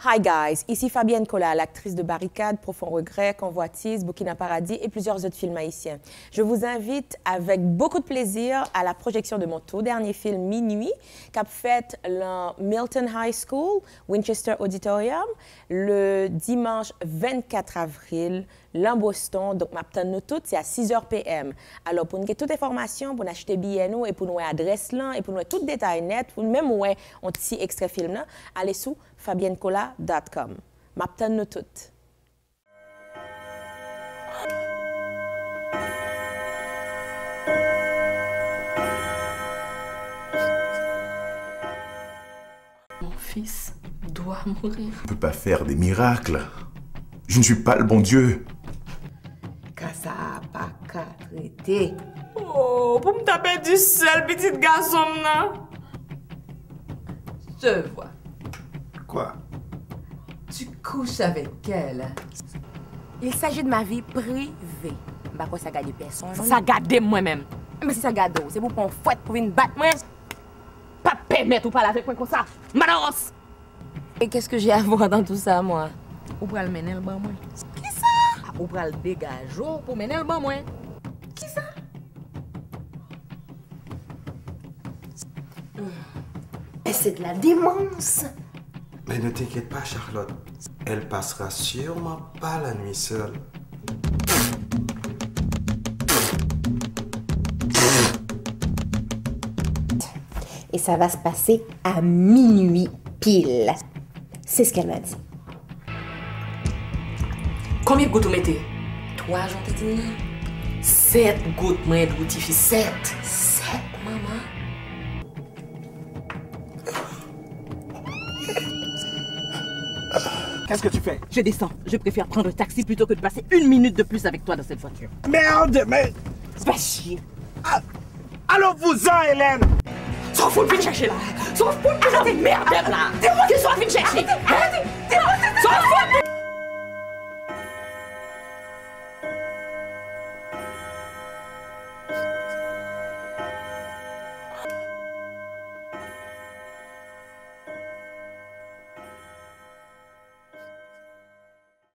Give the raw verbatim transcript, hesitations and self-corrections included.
Hi guys, ici Fabienne Colas, l'actrice de Barricade, Profond Regret, Convoitise, Bouquin à Paradis et plusieurs autres films haïtiens. Je vous invite avec beaucoup de plaisir à la projection de mon tout dernier film, Minuit, k ap fèt lan Milton High School, Winchester Auditorium, le dimanche vingt-quatre avril, lan Boston. Donk, m ap tann nou tout, se a six heures P M. Alò, pou n gen tout enfòmasyon, pou n achte biyè nou, e pou n wè adrès lan, e pou n wè tout detay nèt, pou n menm wè yon ti ekstrè film nan, ale sou fabiennecolas dot com. M ap tann nou tout. Mon fils doit mourir. Je ne peux pas faire des miracles. Je ne suis pas le bon Dieu. Ka sa a pa ka trete. Oh, pou m ta pèdi sèl pitit gason m nan. Je vois. Quoi? Tu couches avec elle. Il s'agit de ma vie privée. M pa kwè sa gade pèsonn. Sa gade m mwen menm. Men si sa gade w, se pou pran yon fwèt pou vin bat mwen. Pa pèmèt ou pale avèk mwen konsa, Madaros! Et qu'est-ce que j'ai à voir dans tout ça, moi? Ou pral mennen l ban mwen. Kisa? Ou pral degaje w pou mennen l ban mwen. Kisa? Mais c'est de la démence! Mais ne t'inquiète pas, Charlotte. Elle passera sûrement pas la nuit seule. Et ça va se passer à minuit pile. C'est ce qu'elle m'a dit. Konbyen gout ou mete? Twa, jan w te di m nan. Sèt gout, mwen di w, tifi, sèt. Sèt, manman. Qu'est-ce que tu fais? Je descends. Je préfère prendre un taxi plutôt que de passer une minute de plus avec toi dans cette voiture. Merde, mais... Va chier. Ah, allons-vous-en, Hélène! Sa w fout vin chèche la? Sa w fout vin... Arrêtez, merde la! Qu'est-ce que tu viens chercher? Hein?